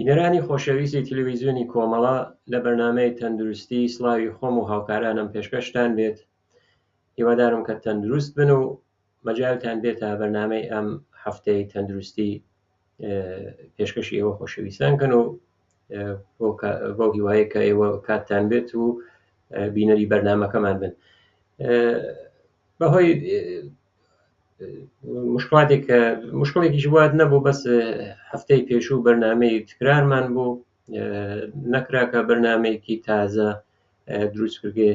بینەرانی خۆشەویستی تلویزیۆنی کۆمەڵە لە بەرنامەی تەندروستی سڵاوی خۆم و هاوکارانم پێشکەشتان بێت. هیوادارم کە تەندروست بن و مەجالتان بێتە بەرنامەی ئەم هەفتەی تەندروستی پێشکەشی ئێوە خۆشەویستان کەن و بەو هیوایە کە ئێوە کاتتان بێت و بینەری بەرنامەکەمان بن. بەهۆی مشکلاتێک کە مشکلێکیش وات نەبوو بەس هەفتەی پێشوو بەرنامەی تکرارمان بوو نەکرا کە بەرنمەیەکی تازە دروست بکرێ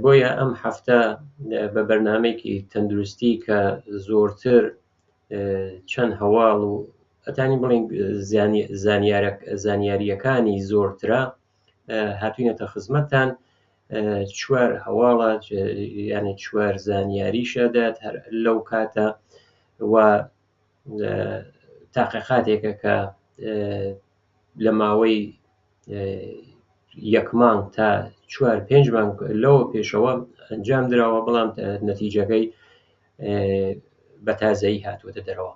بۆیە ئەم هەفتە بە بەرنمەیەکی تەندروستی کە زۆرتر چەند هەواڵ و ئەتانی بڵین زانیاریەکانی زۆرترە هاتوینەتە خزمەتتان چوار هەواڵە یانە چوار زانیاریشە دات هەر لەو کاتە و تاقیقاتێکە کە لە ماوەی یەک مانگ تا چوار پێنج مانگ لەوە پێشەوە ئەنجام دراوە بەڵام نەتیجەکەی بە تازەیی هاتووەتە دەرەوە.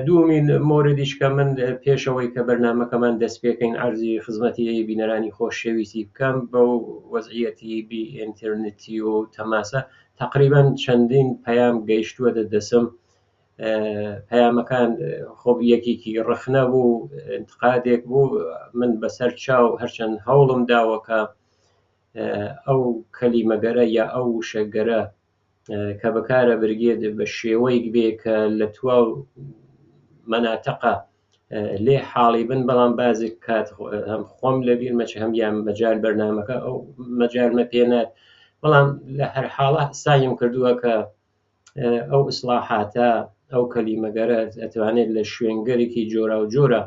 دووەمین مۆردیش کە من پێشەوەی کە بەرنامەکەمان دەست پێکەین عەرزی خزمەتی بینەرانی خۆشەویستی بکەم بەو وەزعیەتی بی ئینتەرنێتی و تەماسە تقریبا چەندین پەیام گەیشتووەتە دەسم پەیامەکان خۆ یەکێکی ڕەخنە بوو انتقادێک بوو من بەسەر چاو هەرچەند هەوڵم داوە کە ئەو کەلیمەگەرە یا ئەو وشەگەرە کە بەکارە برگێت بە شێوەیەک بێ کە لە تواو مەناتەقە لێ حاڵی بن بەڵام بازێک کات هەم خۆم لەبیر مەچ هەم یان مەجال بەرنمەکە ئەو مەجالمە پێنات بەڵام لە هەر حاڵە سایم کردووە کە ئەو ئیسلاحاتە ئەو کەلیمەگەرە ئەتوانێت لە شوێنگەرێکی جۆرا و جۆرە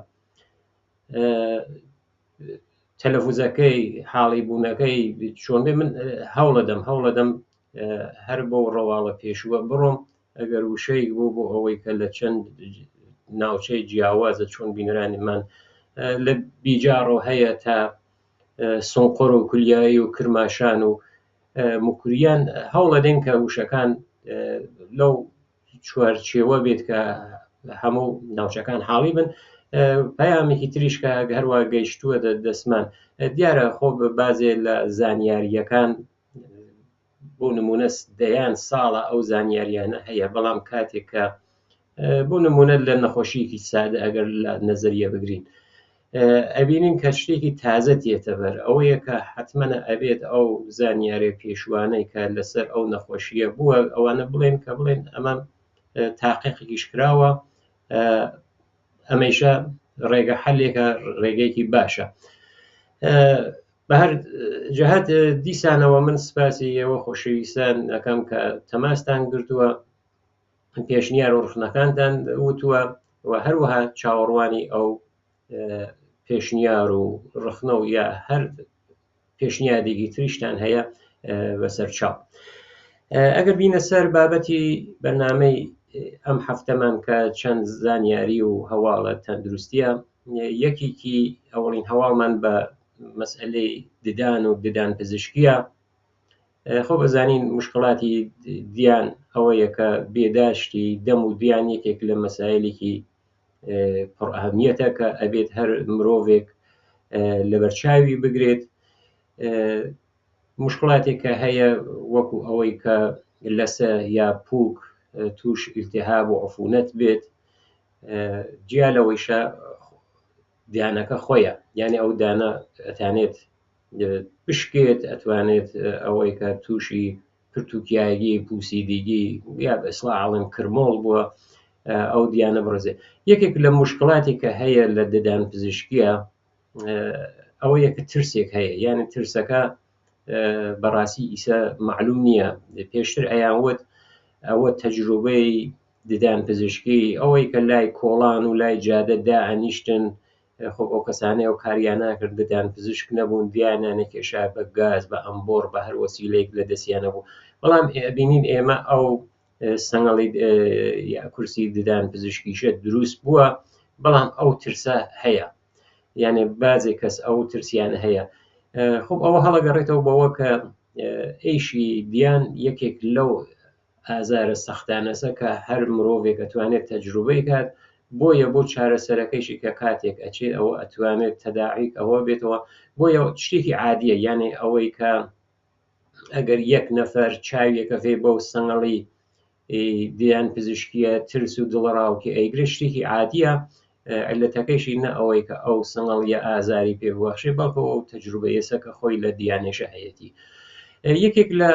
تەلەفزەکەی حاڵی بوونەکەی چۆن بێ من هەوڵەدەم هەوڵەدەم هەر بۆ ڕەواڵە پێشووە بڕۆم ئەگەر وشەیەک بوو بۆ ئەوەی کە لە چەند ناوچەی جیاوازە چۆن بینەرانمان لە بیجاڕۆ هەیە تا سنقۆر و کولیایی و کرماشان و موکریان هەوڵەدەین کە وشەکان لەو چوارچێوە بێت کە هەموو ناوچەکان حاڵی بن پەیامێکی تریش کە هەروە گەیشتووە دەستمان دیارە خۆ بە بازێ لە زانیاریەکان بۆ نمونە دەیان ساڵە ئەو زانیاریانە هەیە بەڵام کاتێک کە بۆ نمونە لە نەخۆشیەکی سادە ئەگەر لە نەزەریە بگرین ئەبینین کە شتێکی تازە دێتە بەر ئەوەیە کە حتممەە ئەبێت ئەو زانیارە پێشوانەی کە لەسەر ئەو نەخۆشیە بووە ئەوانە بڵێن کە بڵێن ئەمە تاقیقیش کراوە ئەمەیشە ڕێگە حەلێکە ڕێگەیەکی باشە بە هەر جهت دیسانەوە من سپاسی ئێوە خۆشەویستان ئەەکەم کە تەماستان گرتووە پێشنیار و ڕخنەکانتان وتووە و هەروەها چاوەڕوانی ئەو پێشنیار و ڕخنە و یا هەر پێشنیارێکی تریشتان هەیە بەسەر چاو ئەگەر بینە سەر بابەتی بەرنمەی ئەم هەفتەمان کە چەند زانیاری و هەواڵە تەندروستیە یەکێکی ئەوڵین هەواڵمان بە مەسئلەی ددان و ددان پزیشکیە خۆ بەزانین مشکڵاتی دیان ئەوەیە کە بێداشتی دەم و دیان یەکێک لە مەسایلێکی پڕ ئەهمیەتە کە ئەبێت هەر مرۆڤێک لەبەرچاوی بگرێت مشکڵاتێک کە هەیە وەکو ئەوەی کە لەسە یا پوک توش ئیلتهاب و عفونەت بێت جیا لەوەیشە دیانەکە خۆیە یعنی ئەو دانە ئەتانێت بشکێت ئەتوانێت ئەوەی کە تووشی پرتوکیایی پوسیدیگی یا بە ئیسڵاح ئەڵێن کرمۆڵ بووە ئەو دیانە بڕزێ یەکێک لە مشکڵاتی کە هەیە لە ددان پزیشکیە ئەوە یەکە ترسێک هەیە یعنی ترسەکە بەڕاستی ئیسە معلوم نییە پێشتر ئەیان وت ئەوە تەجروبەی ددان پزیشکی ئەوەی کە لای کۆڵان و لای جادە دائەنیشتن خۆ ئەو کەسانەی ئەو کاریان ناکرد ددان پزیشک نەبوون دیانیان نەکێشا بە گاز بە ئەمبۆڕ بە هەر وەسیلەیەک لە دەستیانە بوو بەڵام بینین ئێمە ئەو سەنگەڵی یا کورسی ددان پزیشکیشە دروست بووە بەڵام ئەو ترسە هەیە یعنی بازێک کەس ئەو ترسیان هەیە خۆ ئەوە هەڵەگەڕێتەوە بەوە کە ئیشی دیان یەکێک لەو ئازارە سەختانەسە کە هەر مرۆڤێک ئەتوانێت تەجروبەی کات. بۆیە بۆ چارەسەرەکەیشی کە کاتێک ئەچێت ئەوە ئەتوانێت تەداعیک ئەوە بێتەوە بۆیە شتێکی عادیە یانێ ئەوەی کە ئەگەر یەک نەفەر چاویەکەفێ بەو سەنگەڵی دیان پزیشکیە ترس و دڵەڕاوکێ ئەیگرێ شتێکی عادیە علەتەکەیشی نە ئەوەی کە ئەو سنگەڵیە ئازاری پێ ببەخشێ بەڵکو ئەو تەجروبەیەسە کە خۆی لە دیانێشە هەیەتی یەکێک لە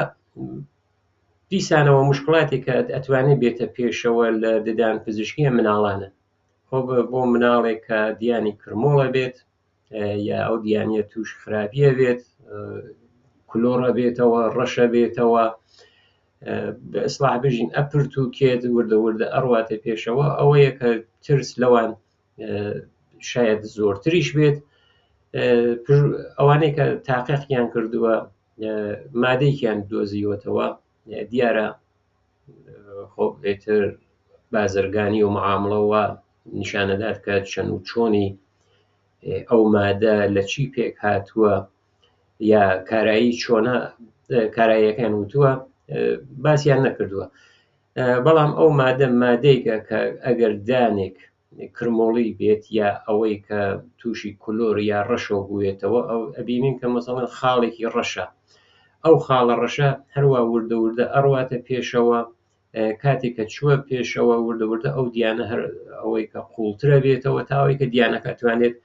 دیسانەوە مشکڵاتێک کە ئەتوانێت بێتە پێشەوە لە ددان پزیشکیە مناڵانە خۆ بۆ مناڵێک کە دیانی کرمۆڵە بێت یا ئەو دیانە توش خراپیە بێت کلۆڕە بێتەوە ڕەشە بێتەوە بە ئیسلاح بژین ئەپرتوکێت وردە وردە ئەڕواتە پێشەوە ئەوەیە کە ترس لەوان شاید زۆرتریش بێت ئەوانەی کە تاقیقیان کردووە مادەیەکیان دۆزیوەتەوە دیارە خۆ ئیتر بازرگانی و معامڵەوە نیشانەدات کە چەند و چۆنی ئەو مادە لە چی پێک هاتووە یا کارایی چۆنە کاراییەکان وتووە باسییان نەکردووە بەڵام ئەو مادە مادەیەکە کە ئەگەر دانێک کرمۆڵی بێت یا ئەوەی کە تووشی کلۆر یا ڕەشەوە بووێتەوە ئەو ئەبینین کە مەسەڵەن خاڵێکی ڕەشە ئەو خاڵە ڕەشە هەروە وردە وردە ئەڕواتە پێشەوە کاتێک کە چووە پێشەوە وردە وردە ئەو دیانە هەر ئەوەی کە قوڵترە بێتەوە تا ئەوەی کە دیانەکە توانێت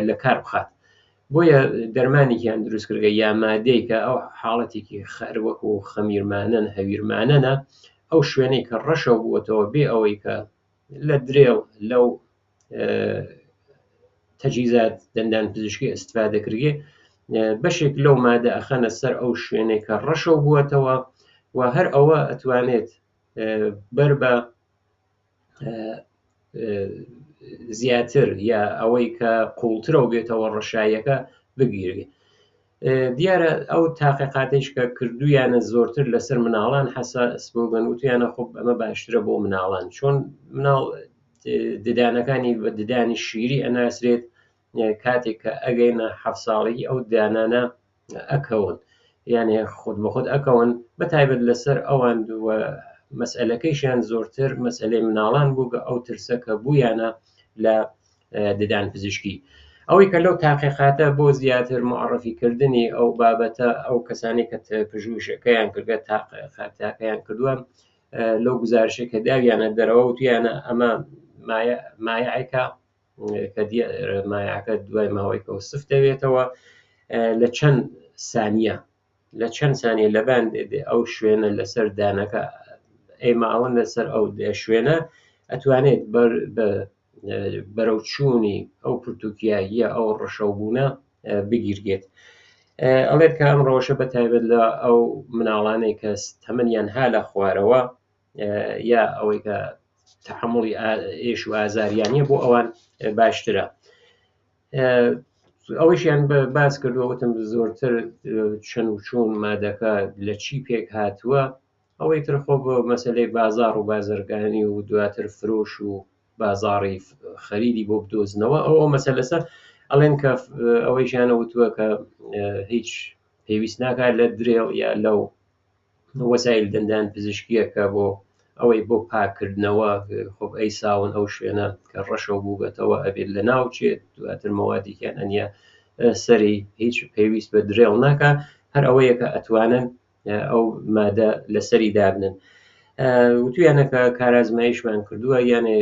لە کار بخات بۆیە دەرمانێکیان دروست کردگە یا مادەی کە ئەو حاڵەتێکی خەر وەکو خەمیرمانەن هەویرمانەنە ئەو شوێنەی کە ڕەشەوە بووەتەوە بێ ئەوەی کە لە درێڵ لەو تەجیزات دەندان پزیشکی ئەستفادە کردێ بەشێک لەو مادە ئەخەنە سەر ئەو شوێنێک کە ڕەشەو بووەتەوە و هەر ئەوە ئەتوانێت بەر بە زیاتر یا ئەوەی کە قوڵترەوە بێتەوە ڕەشاییەکە بگیرێ دیارە ئەو تاقیقاتیش کە کردویانە زۆرتر لەسەر مناڵان حەساس بووگەن وتیانە خۆ ئەمە باشترە بۆ مناڵان چۆن مناڵ ددانەکانی بە ددانی شیری ئەناسرێت کاتێک کە ئەگەینە ح ساڵی ئەو دانانە ئەکەون یانێ خود بە خود ئەکەون بە تایبەت لەسەر ئەوان مەسئلەکەیشیان زۆرتر مەسئلەی مناڵان بوو کە ئەو ترسە کە بوویانە لە ددان پزیشکی ئەوەی کە لەو تاقیقاتە بۆ زیاتر معرفیکردنی ئەو بابەتە ئەو کەسانی کە پژوشەکەیان کردگە تاقیقاتەکەیان کردووە لەو گزارشێک کە داویانە دەرەوە وتویانە ئەمە مایعێکە کە مایعەکە دوای ماوەیەکەوە سفت دەبێتەوە لە چەند سانیە لە چەند سانیە لەبان ئەو شوێنە لەسەر دانەکە ئێمە ئەوەن لەسەر ئەو شوێنە ئەتوانێت بەرەو چوونی ئەو پرتوکیاییە ئەو ڕەشەوبوونە بگیرگێت ئەڵێت کە ئەم ڕەوشە بە تایبەت لە ئەو مناڵانەی کە تەمەنیان ها لە خوارەوە یا ئەوەی کە تحملی ئێش و ئازاریانە بۆ ئەوان باشترە ئەوەیشیان باس کردووە وتم زۆرتر چەند و چۆن مادەکە لە چی پێک هاتووە ئەوەی تر خۆ بۆ مەسلەی بازار و بازرگانی و دواتر فرۆش و بازاڕی خەریدی بۆ بدۆزنەوە ئەو ئەو مەسەلەسە ئەڵێن کە ئەوەیشیانە وتووە کە هیچ پێویست ناکات لە درێڵ یا لەو وەسایل دەندان پزیشکییەکە بۆ ئەوەی بۆ پاکردنەوە خۆ ئەی ساون ئەو شوێنە کە ڕەشەوە بووبێتەوە ئەبێت لە ناو چێت دواتر مەوادێکیان ئەنیە سەری هیچ پێویست بە درێڵ ناکە هەر ئەوەیە کە ئەتوانن ئەو مادە لەسەری دابنن وتویانە کە کارازمایشمان کردووە یانێ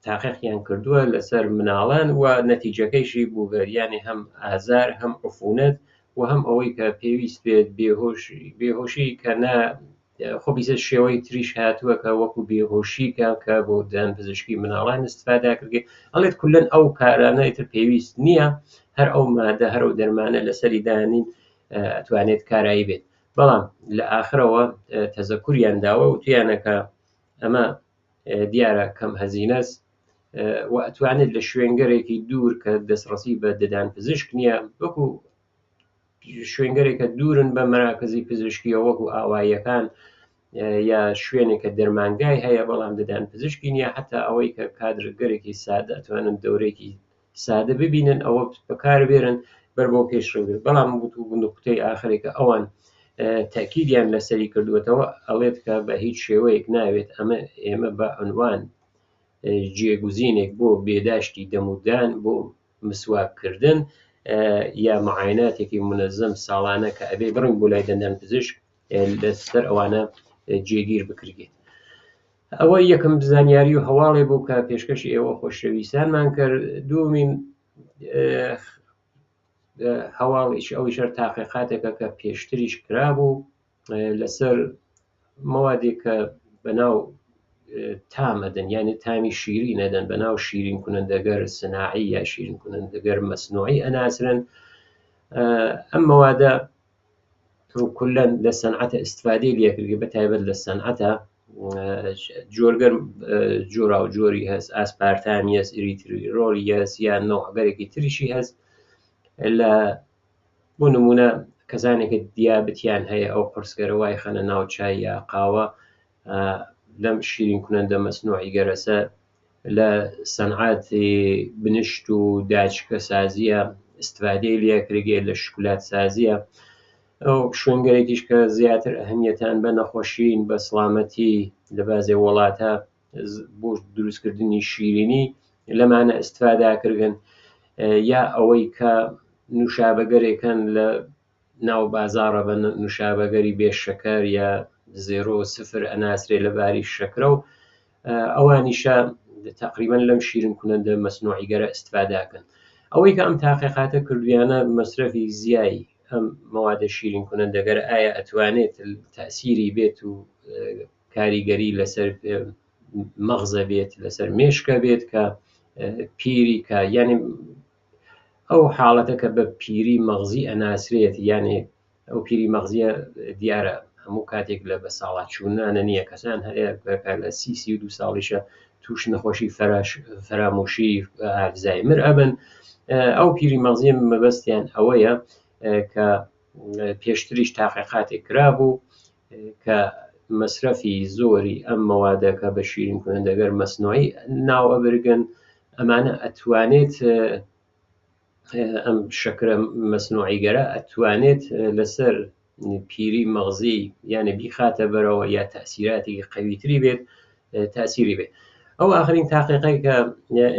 تاقیقیان کردووە لەسەر مناڵان و نەتیجەکەیشی بووگە یانێ هەم ئازار هەم عفونەت و هەم ئەوەی کە پێویست بێت بێهۆشی بێهۆشی کە نا خۆ بیسە شێوەی تریش هاتووە کە وەکو بێهۆشی کە کە بۆ ددان پزیشکی مناڵان استفادا کردێ ئەڵێت کولەن ئەو کارانە ئیتر پێویست نییە هەر ئەو مادە هەر ئەو دەرمانە لەسەری دانین ئەتوانێت کارایی بێت بەڵام لە ئاخرەوە تەزەکوریان داوە و تویانە کە ئەمە دیارە کەم هەزینەس و ئەتوانێت لە شوێنگەرێکی دوور کە دەستڕەسی بە ددان پزیشک نییە وەکو شوێنگەرێکە دوورن بە مەراکزی پزیشکیەوە وەکو ئاواییەکان یا شوێنێک کە دەرمانگای هەیە بەڵام ددان پزیشکی نییە حتا ئەوەی کە کادرگەرێکی سادە ئەتوانن دەورێکی سادە ببینن ئەوە بەکاربێرن بەر بۆ پێشڕەوی بێت بەڵام نوکتەی ئاخرێکە ئەوان تاکیدیان لەسەری کردووەتەوە ئەڵێت کە بە هیچ شێوەیەک ناوێت ئەمە ئێمە بە عنوان. جێگوزینێک بۆ بێداشتی دەمودان بۆ مسواک کردن یا معایناتێکی منەزەم ساڵانە کە ئەبێ بڕین بۆ لای دەندان پزیشک لەسەر ئەوانە جێگیر بکرێت. ئەوە یەکەم زانیاری و هەواڵێ بوو کە پێشکەشی ئێوە خۆشەویستانمان کرد. دووەمین هەواڵیش ئەوەی شەر تاقیقاتێکە کە پێشتریش کرابوو لەسەر مەوادێک کە بەناو تام ئەدەن یعنی تامی شیرین ئەدەن بەناو شیرین کنندەگەر سناعی یا شیرین کنندەگەر مەسنوعی ئەناسرن. ئەم مەوادە کلەن لە سەنعەتە ئیسفادەی لێکردگە بە تایبەت لە سەنعەتە جۆرگەر جۆرا و جۆری هەست ئاسپارتامی هەست ئریتریرۆلی هەست یان نەوعگەرێکی تریشی هەست. لە بۆ نمونە کەسانێکە دیابتیان هەیە ئەو قورسگەرە وای خەنە ناو چای یا قاوە لەم شیرین کنەندە مەسنوعی گەرەسە لە سەنعاتی بنشت و داچکە سازیە استفادەی لێکرگێ لە شکلات سازیە. ئەو شوێنگەرێکیش کە زیاتر ئەهمیەتان بە نەخۆشین بە سڵامەتی لە بازێ وڵاتە بۆ دروستکردنی شیرینی لەمانە استفادا کردن، یا ئەوەی کە نوشابەگەرێکن لە ناو بازاڕە بە نوشابەگەری بێ شەکەر یا زێرۆ سفر ئەناسرێ لە باری شەکرە و ئەوانیشە تقریبا لەم شیرین کنەندە مەسنوعیگەرە استفاداکەن. ئەوەی کە ئەم تاقیقاتە کردویانە مەسرەفی زیای ئەم مەوادە شیرین کنەندەگەر ئایا ئەتوانێت تەسیری بێت و کاریگەری لەسەر مەغزە بێت لەسەر مێشکە بێت کە پیری کە یعنی ئەو حاڵەتە کە بە پیری مەغزی ئەناسرێت، یعنی ئەو پیری مەغزیە دیارە هەموو کاتێک لە بە ساڵاچوونانە نییە، کەسان هەیە کە لە 32 ساڵیشە توش نەخۆشی فەرامۆشی ئالزایمر ئەبن. ئەو پیری مەغزیە مەبەستیان ئەوەیە کە پێشتریش تاقیقاتێک کرابوو کە مەسرەفی زۆری ئەم مەوادە کە بە شیرین کنەندەگەر مەسنوعی ناو ئەبرگن ئەمانە ئەتوانێت ئەم شەکرە مەسنوعیگەرە ئەتوانێت لەسەر پیری مەغزی یانە بیخاتە بەرەوە یا تەسیراتێکی قەویتری بێت تاسیری بێت. ئەو ئاخرین تاقیقەی کە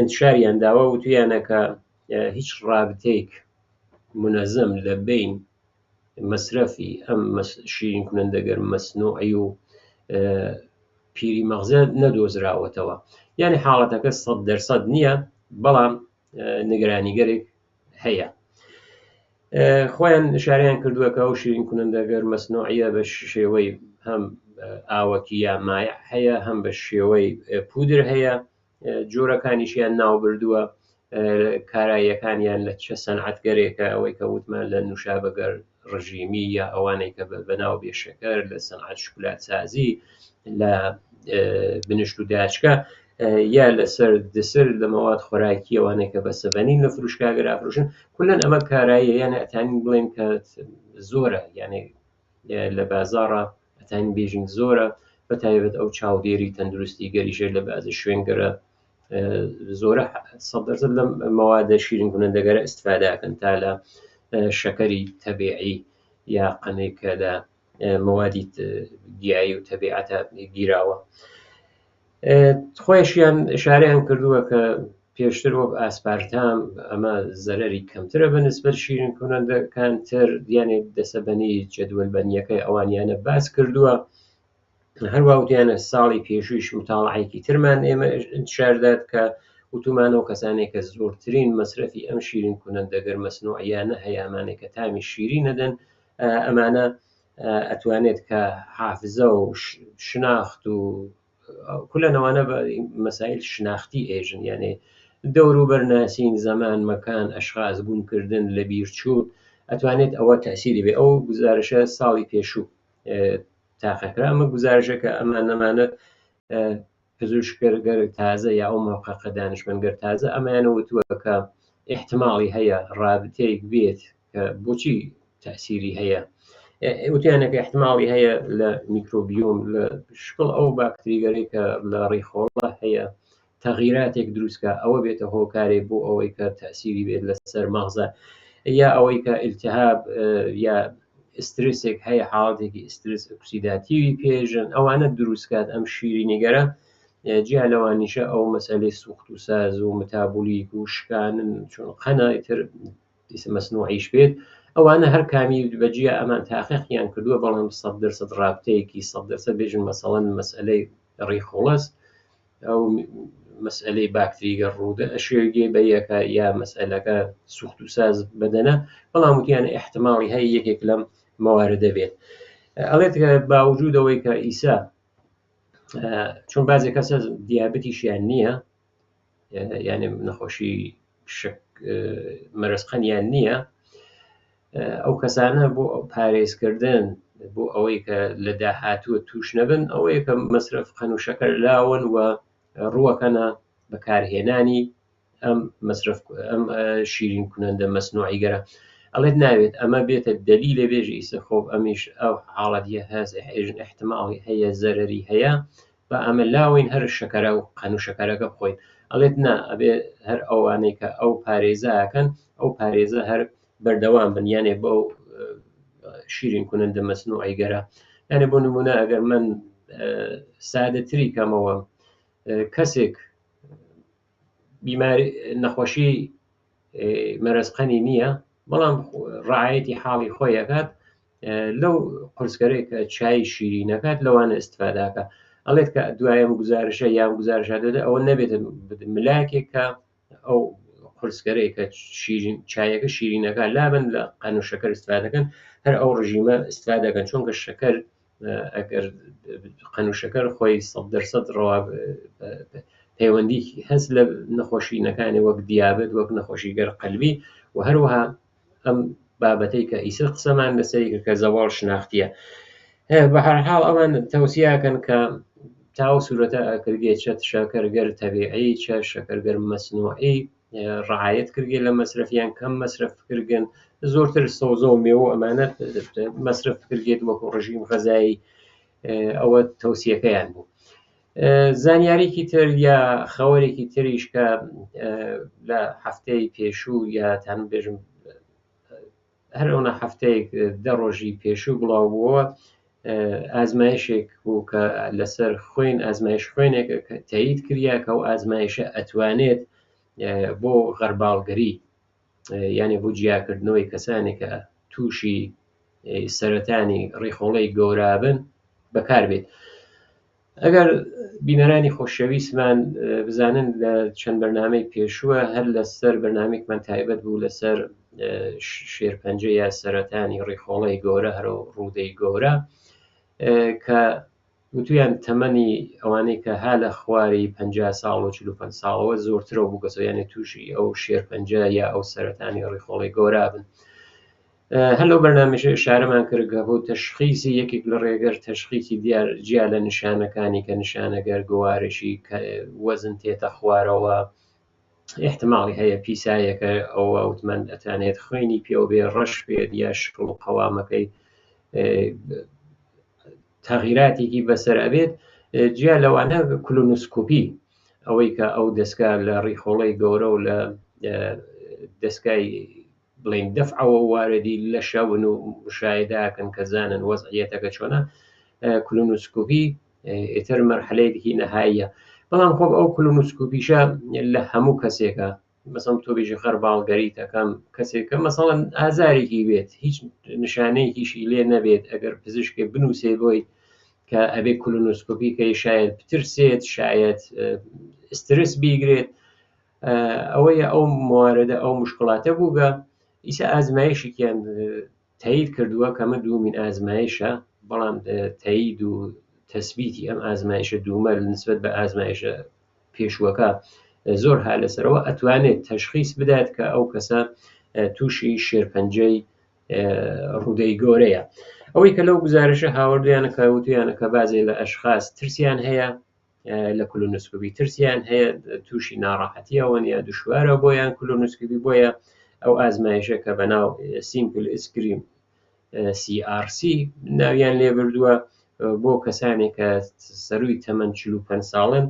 انتشاریان داوە وتویانە کە هیچ ڕابتەیەک منەزەم لە بین مەسرەفی ئەم شیرین کنەندەگەر مەسنوعی و پیری مەغزە نەدۆزراوەتەوە. یعنی حاڵەتەکە 100% نییە، بەڵام نگرانیگەرێک هەیە. خۆیان شاریان کردووە کە ئەو شیرین کنەندەگەر مەسنوعیە بە شێوەی هەم ئاوەکی یا مایع هەیە، هەم بە شێوەی پودر هەیە، جۆرەکانیشیان ناو بردووە، کاراییەکانیان لە چه سەنعەتگەرێکە، ئەوەی کە وتمان لە نوشابەگەر ڕژیمی یا ئەوانەی کە بەناو بێشەکەر لە سەنعەت شکلاتسازی لە بنشت و داچکە یا لەسەر دسر لە مەواد خۆراکی ئەوانەی کە بە سەبەنین لە فروشگاگەرا فرۆشن. کولەن ئەمە کاراییە، یانە ئەتانین بڵێن کە زۆرە، یانێ لە بازاڕە ئەتانین بێژین زۆرە، بە تایبەت ئەو چاودێری تەندروستی گەریشە لە بازی شوێنگەرە زۆرە 100% لەم مەوادە شیرین کنەندەگەرە استفادەکەن تا لە شەکەری تەبیعی یا قەنەی کە لە مەوادی گیایی و تەبیعەتە گیراوە. خۆیشیان ئشارەیان کردووە کە پێشتر وەک ئاسپارتام ئەمە زەرەری کەمترە بە نسبەت شیرین کنەندەکان تر، یانێ دەسەبەنی جەدوەلبەنیەکەی ئەوانیانە باس کردووە. هەروە وتیانە ساڵی پێشوویش متاڵعەیەکی ترمان ئێمە انتشار داد کە وتومانەوە کەسانێک کە زۆرترین مەسرەفی ئەم شیرین کنەندەگەر مەسنوعیانە هەیە، ئەمانەی کە تامی شیرین نەدەن، ئەمانە ئەتوانێت کە حافزە و شناخت و کولەنەوانە بە مەسایل شناختی ئێژن، یانێ دەور و بەرناسین، زەمان، مەکان، ئەشخاص گومکردن، لەبیرچوون، ئەتوانێت ئەوە تەسیری بێ. ئەو گزارشە ساڵی پێشوو تاقەکرا. ئەمە گزارشە کە ئەمان نەمانە پزیشکگەر تازە یا ئەو موحەقیقە دانشمەندگەر تازە ئەمەیانە وتووە کە احتماڵی هەیە ڕابتەیەک بێت کە بۆچی تەسیری هەیە. وتیانەکە احتماڵی هەیە لە میکرۆبیۆم لە شکڵ ئەو باکتریگەری کە لە ڕیخۆڵە هەیە تەغیراتێک دروستکە، ئەوە بێتە هۆکارێک بۆ ئەوەی کە تەسیری بێت لەسەر مەغزە، یا ئەوەی کە التهاب یا ئسترسێک هەیە، حاڵەتێکی ئسترس ئۆکسیداتیوی پێژن، ئەوانە دروستکات ئەم شیرینیگەرە. جیا لەوانیشە ئەو مەسەلەی سوخت و ساز و متابولیک و شکانن چون قەنە ئیتر مەسنوعیش بێت ئەوانە هەر کامی بەجیا ئەمان تاقیقیان کردووە بەڵام 100% ڕابتەیەکی 100% بێژن مەسەڵەن مەسئلەی ڕیخۆڵەس ئەو مەسئلەی باکتریگە ڕوودە ئەشێوگێ بە یەکە یا مەسئلەکە سوخت و ساز بەدەنە بەڵام وتیان احتماڵی هەیە یەکێک لەم مەواردە بێت ئەڵێت باوجودەوەی کە ئیسا چون بازێ کەسە دیابتیشیان نییە یعنی نەخۆشی مەرزقەنیان نییە ئەو کەسانە بۆ پارێزکردن بۆ ئەوەی کە لە داهاتووە توش نەبن ئەوەیە کە مەسرف قەن و شەکەر لاون و ڕووەکەنە بەکارهێنانی ئەم مەسرف ئەم شیرین کونەندە مەسنوعیگەرە ئەڵێت ناوێت ئەمە بێتە دەلیلە بێژی ئیسە خۆ ئەمیش ئەو حاڵەتیە هەس ئێژن احتماڵی هەیە زەرەری هەیە با ئەمە لاوەین هەر شەکەرە و قەن و شەکەرەکە بخۆین ئەڵێت نا ئەبێ هەر ئەوانەی کە ئەو پارێزەکەن ئەو پارێزە هەر بەردەوام بن یانێ بەو شیرین کونەندە مەسنوعی گەرە یانێ بۆ نمونە ئەگەر من سادەتری کەمەوە کەسێک بیماری نەخۆشی مەرەزقەنی نییە بەڵام ڕعاەتی حاڵی خۆی ئەکات لەو قورسکەرێک کە چای شیرینەکات لەوانە استفاداکە ئەڵێت کە دوایەم گزارشە یان گزارشە دەدە ئەوە نەبێت ملاکێک کە ئەو قورسکەرەی کە شیرین چایەکە شیرینەکە لابن لە قەن و شەکەر استفادەکەن هەر ئەو ڕژیمە استفادەکەن چونکە شەکەر ئەگەر قەن و شەکەر خۆی 100% ڕەوا پەیوەندی هەست لە نەخۆشینەکانی وەک دیابەت وەک نەخۆشیگەر قەلبی و هەروەها ئەم بابەتەی کە ئیسر قسەمان لەسەری کرد کە زەواڵ شناختیە بە هەر حاڵ ئەوان تەوسیاکەن کە تاو سوورەتە ئەکردێ چە شەکەرگەر تەبیعی چە شەکەرگەر مەسنوعی ڕعایەت کردگێ لە مەسرەفیان کەم مەسرەف کردگن زۆرتر سەوزە و مێوە ئەمانە مەسرەف کردێت وەکو ڕژیم غەزایی ئەوە تەوسیەکەیان بوو زانیاریکی تر یا خەوەرێکی تریش کە لە هەفتەی پێشوو یا تان بێژم هەر ئەونا هەفتەیەک دە ڕۆژی پێشوو بڵاو بووەوە ئازمایشێک بوو کە لەسەر خوێن ئازمایش خوێنێک تەیید کریا کە ئەو ئازمایشە ئەتوانێت بۆ غەرباڵگەری یانێ بۆ جیاکردنەوەی کەسانێک کە تووشی سەرەتانی ڕیخۆڵەی گەورابن بەکاربێت ئەگەر بینەرانی خۆشەویستمان بزانن لە چەند بەرنامەی پێشووە هەر لەسەر بەرنامێکمان تایبەت بوو لەسەر شێرپەنجە یا سەرەتانی ڕیخۆڵەی گەورە هەرە ڕوودەی گەورە کە وتویان تەمەنی ئەوانەی کە ها لە خواری 50 ساڵ و 45 ساڵەوە زۆرترەوە بوو کەسەوە یانێ تووشی ئەو شێرپەنجە یا ئەو سەرەتانی ڕیخۆڵەی گەورە بن هەر لەو بەرنامەشە ئشارەمان کرد کە بۆ تەشخیسی یەکێک لە ڕێگەر تەشخیسی دیار جیا لە نیشانەکانی کە نیشانەگەر گوارشی وەزن تێتە خوارەوە احتماڵی هەیە پیسایەکە ئەوە وتمان ئەتانێت خوێنی پێوە بێ ڕەش بێت یا شکڵ و قەوامەکەی تەغیراتێکی بەسەر ئەبێت جیا لەوانە کلۆنوسکۆپی ئەوەی کە ئەو دەستگا لە ڕیخۆڵەی گەورە و لە دەستگای بڵێین دەفعەوە واردی لەشە ون و مشاهدەکەن کە زانن وەزعیەتەکە چۆنە کلونوسکوپی ئیتر مەرحەلەیەکی نەهاییە بەڵام خۆ ئەو کلونوسکوپیشە لە هەموو کەسێکە مەسەڵ تۆ بێژی غەرباڵگەری دەکەم کەسێکە مەسەڵەن ئازارێکی بێت هیچ نیشانەیەکیشی لێ نەبێت ئەگەر پزیشکێ بنووسێ بۆی کە ئەبێ کلونوسکوپی کەی شاید بترسێت شاید ئسترس بیگرێت ئەوەیە ئەو مواردە ئەو مشکڵاتە بووگە ئیسا ئازمایشێکیان تەیید کردووە کە ئەمە دوومین ئازمایشە بەڵام تەیید و تەسبیتی ئەم ئازمایشە دوومە نسبەت بە ئازمایشە پێشووەکە زۆر ها لەسەرەوە ئەتوانێت تەشخیص بدات کە ئەو کەسە تووشی شێرپەنجەی ڕوودەی گەورەیە ئەوەی کە لەو گزارشە هاوردویانە کە وتویانە کە بازێ لە ئەشخاص ترسیان هەیە لە کولونوسکوبی ترسیان هەیە تووشی ناڕەحەتیەوەن یا دشوارە بۆیان کولونوسکوبی بۆیە ئەو ئازمایشە کە بەناو سیمپل ئسکریم CRC ناویان لێ بردووە بۆ کەسانێک کە سەروی تەمەن 45 ساڵن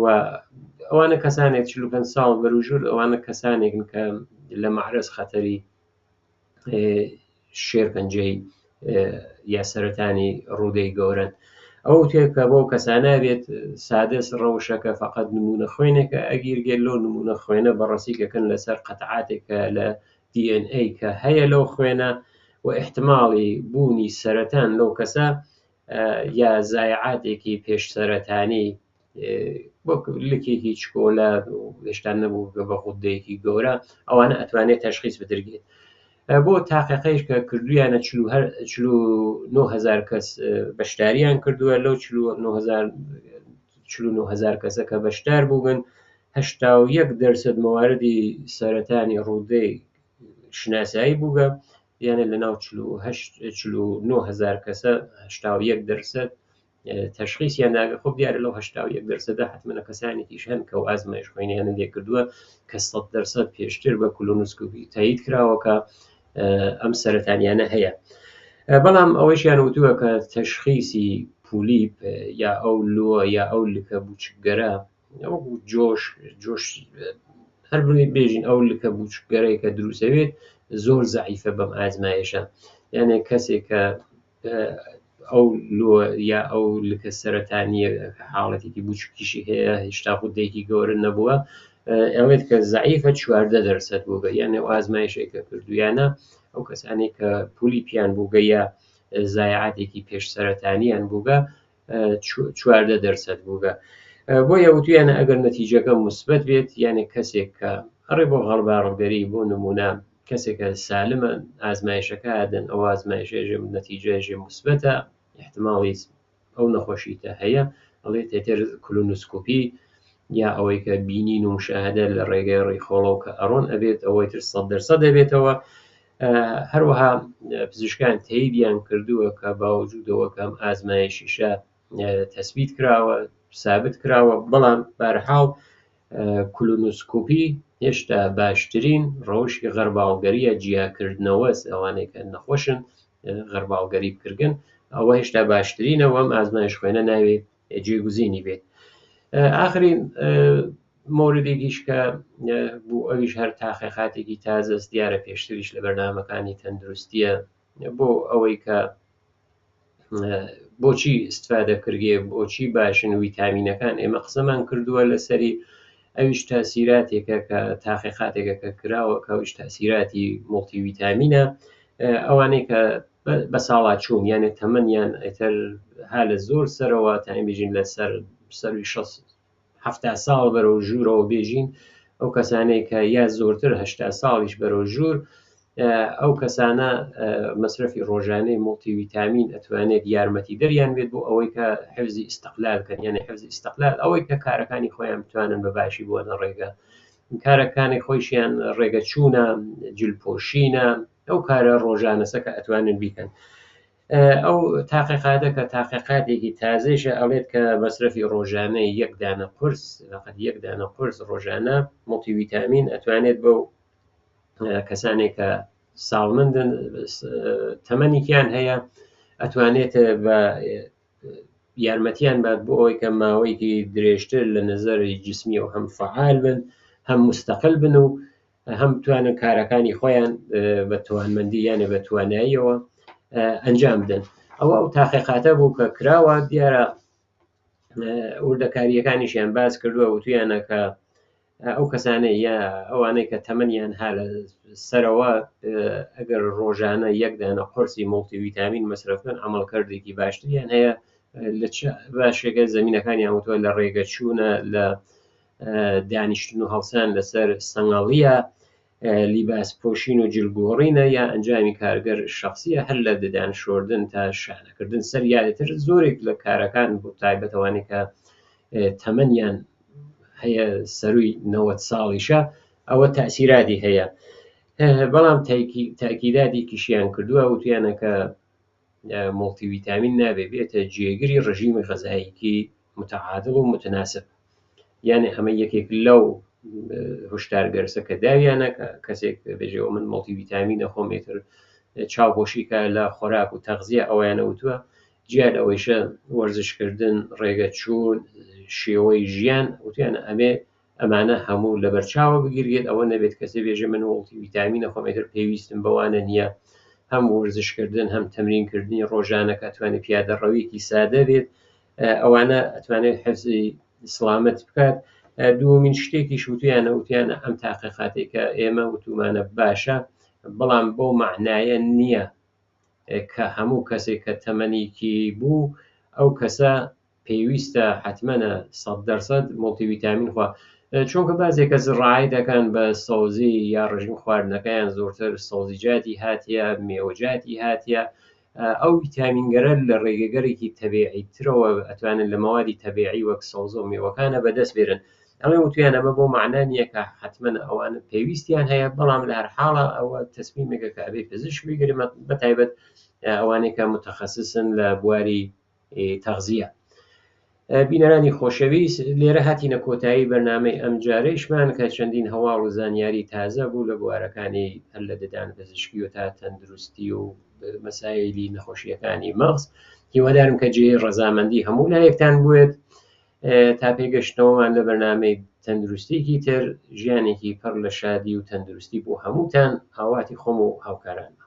و ئەوانە کەسانێک 45 ساڵ بەروژور ئەوانە کەسانێکن کە لە معرەز خەتەری شێرپەنجەی یا سەرەتانی ڕوودەی گەورەن. ئەو تێکە بۆ کەسانە بێت سادەس ڕەوشەکە فقط نمونە خوێنێکە ئەگیرگێت لەو نمونە خوێنە بەڕەسیکەکەن لەسەر قەتعاتێکە لە DNA کە هەیە لەو خوێنە و ئیحتماڵی بوونی سەرەتان لەو کەسە یا زایعاتێکی پێش سەرەتانی وەک لکێکی چکۆلە هێشتا نەبوو بە غودەیەکی گەورە ئەوانە ئەتوانێت تەشخیص بدرگێت. بۆ تاقیقەیش کە کردویانە 49 هزار کەس بەشداریان کردووە. لەو 49 هزار کەسە کە بەشدار بووگن، 81% مواردی سەرەتانی ڕوودەی شناسایی بووگە. یانە لە ناو 49 هزار کەسە 81% تەشخیصیان داگە. خۆ دیارە لەو 81 دەرسەدە حتممە کەسانێکیش هەن کە و ئازمایش خوێنیانە لێ کردووە کە 100% پێشتر بە کولۆنوسکۆپی تایید کراوە کە ئەم سەرەتانیانە هەیە. بەڵام ئەوەیشیان وتووە کە تەشخیسی پولیپ یا ئەو لووە یا ئەو لکە بوچکگەرە وەکو جۆش جۆش هەر بێژین ئەو لکە بوچکگەرەی کە دروستەوێت زۆر زەعیفە بەم ئازمایشە. یانێ کەسێک کە ئەو لۆ یا ئەو لکە سەرەتانیە حاڵەتێکی بچووکیشی هەیە، هێشتا غودەیەکی گەورە نەبووە، ئەڵێت کە زەعیفە، 14% بووگە. یانێ ئەو ئازمایشێک کە کردویانە ئەو کەسانێک کە پولیپیان بووگە یا زایعاتێکی پێش سەرەتانیان بووگە 14% بووگە. بۆیە وتویانە ئەگەر نەتیجەکە مثبت بێت، یانێ کەسێک کە ئەڕێ بۆ غەرباڕگەری، بۆ نمونە کەسێکە سالمە، ئازمایشەکە دەن، ئەو ئازمایشێژێ نەتیجەژێ مثبتە، احتماڵی ئەو نەخۆشیتە هەیە، ئەڵێ تێتر کولونوسکۆپی یا ئەوەی کە بینین و مشاهدە لە ڕێگەی ڕیخۆڵەوە کە ئەڕۆن ئەبێت، ئەوەی تر 100% دەبێتەوە. هەروەها پزیشکان تەیدیان کردووە کە باوجودەوە کە ئەم ئازمایشیشە تەسبیت کراوە، ثابت کراوە، بەڵام بارحاڵ کولونوسکۆپی هێشتا باشترین ڕەوشی غەرباڵگەریە، جیاکردنەوەس. ئەوانەی کە نەخۆشن غەرباڵگەری بکردن ئەوە هێشتا باشترینەوە، ئەم ئازمایش خوێنە ناوێ جێگوزینی بێت. ئاخرین مۆردێکیش کە بوو، ئەویش هەر تاقیقاتێکی تازەست، دیارە پێشتریش لە بەرنامەکانی تەندروستیە، بۆ ئەوەی کە بۆچی استفادە کردێ، بۆچی باشن ویتامینەکان، ئێمە قسەمان کردووە لەسەری. ئەویش تاسیراتێکە کە تاقیقاتێکە کە کراوە کە ئەویش تاسیراتی مڵتی ویتامینە. ئەوانەی کە بە ساڵا چوون، یانێ تەمەنیان ئیتر ها لە زۆر سەرەوە، تا بێژین لەسەر سەروی 60 70 ساڵ بەرەو ژوورەوە بێژین، ئەو کەسانەی کە یا زۆرتر 80 ساڵیش بەرەو ژوور، ئەو کەسانە مەسرەفی ڕۆژانەی مڵتی ویتامین ئەتوانێت یارمەتی دەریان بێت بۆ ئەوەی کە حفزی ئیستقلال کەن. یعنی حفزی ئیستقلال ئەوەی کە کارەکانی خۆیان بتوانن بە باشی بۆنە ڕێگە، کارەکانی خۆیشیان ڕێگە چوونە، جلپۆشینە، ئەو کارە ڕۆژانەسە کە ئەتوانن بیکەن. ئەو تاقیقاتە کە تاقیقاتێکی تازەیشە ئەڵێت کە مەسرەفی ڕۆژانەی یەک دانە قورس، فقط یەک دانە قورس ڕۆژانە مڵتی ویتامین ئەتوانێت بەو کەسانێک کە ساڵمەندن، تەمەنێکیان هەیە، ئەتوانێت بە یارمەتیان بات بۆ ئەوەی کە ماوەیەکی درێژتر لە نەزەری جسمیەوە هەم فعال بن، هەم مستەقل بن و هەم بتوانن کارەکانی خۆیان بە توانمەندی یانە بە تواناییەوە ئەنجام بدەن. ئەوە ئەو تاقیقاتە بوو کە کراوە. دیارە وردەکاریەکانیشیان باس کردووە، وتویانە کە ئەو کەسانەی یا ئەوانەی کە تەمەنیان ها لە سەرەوە، ئەگەر ڕۆژانە یەک دانە قورسی مڵتی ویتامین مەسرەف بکەن، عملکردێکی باشتریان هەیە لە چ باشێکە زمینەکانیان وتووە لە ڕێگە چوونە، لە دانیشتن و هەڵسان لەسەر سەنگەڵیە، لیباس پۆشین و جلگۆڕینە، یا ئەنجامی کارگەر شخصیە، هەر لە ددان شۆردن تا شانەکردن سەر یادتر زۆرێک لە کارەکان بۆ تایبەتەوانێک کە تەمەنیان هەیە سەروی 90 ساڵیشە ئەوە تەسیراتی هەیە. بەڵام تاکیداتێکیشیان کردووە، وتویانە کە مڵتی ویتامین نابێ بێتە جێگری ڕژیمی غەزاییکی متعادل و متناسب. یعنی ئەمە یەکێک لەو هۆشدارگەرسە کە داویانە کە کەسێک بێژەوە من مڵتی ویتامینە خۆم ئیتر چاوپۆشیکە لە خۆراک و تەغزیە، ئەویانە وتووە. جیا لەوەیشە وەرزشکردن، ڕێگە چوون، شێوەی ژیان، وتیانە ئەمێ ئەمانە هەموو لەبەرچاوە بگیرێت. ئەوە نەبێت کەسێ بێژێ من مڵتی ویتامینە خۆم ئیتر پێویستم بەوانە نییە، هەم وەرزشکردن هەم تەمرینکردنی ڕۆژانە کە توانێت پیادە ڕەویەکی سادە بێت. ئەوانە ئەتوانێت حفزی سڵامەت بکات. دووەمین شتێکیش وتویانە وتیانە ئەم تاقیقاتێک کە ئێمە وتومانە باشە، بەڵام بەو مەعنایە نییە کە هەموو کەسێک کە تەمەنێکی بوو ئەو کەسە پێویستە حەتمەنە 100% مڵتی ویتامین خوا، چونکە بازێک کەس ڕای دەکەن بە سەوزی یا ڕژیم خواردنەکەیان زۆرتر سەوزیجاتی هاتیە، مێوەجاتی هاتیە، ئەو ویتامینگەرە لە ڕێگەگەرێکی تەبیعی ترەوە ئەتوانن لە مەوادی تەبیعی وەک سەوزە و مێوەکانە بەدەست بێنن. ئەڵێ وتویان ئەمە بۆ مەعنا نییە کە حەتمەن ئەوانە پێویستیان هەیە، بەڵام لە هەر حاڵە ئەوە تەسمیمێکە کە ئەبێ پزیشک بیگرێ، بە تایبەت ئەوانەی کە متەخەسسن لە بواری تەغزیە. بینەرانی خۆشەویست، لێرە هاتینە کۆتایی بەرنامەی ئەم جارەیشمان کە چەندین هەواڵ و زانیاری تازە بوو لە بوارەکانی هەر لە ددان پزیشکی و تا تەندروستی و مەسایلی نەخۆشیەکانی مەغز. هیوادارم کە جێی ڕەزامەندی هەموو لایەکتان بوێت. تا پێگەشتنەوەمان لە بەرنامەی تەندروستیکی تر، ژیانێکی پڕ لە شادی و تەندروستی بۆ هەمووتان ئاواتی خۆم و هاوکارانمە.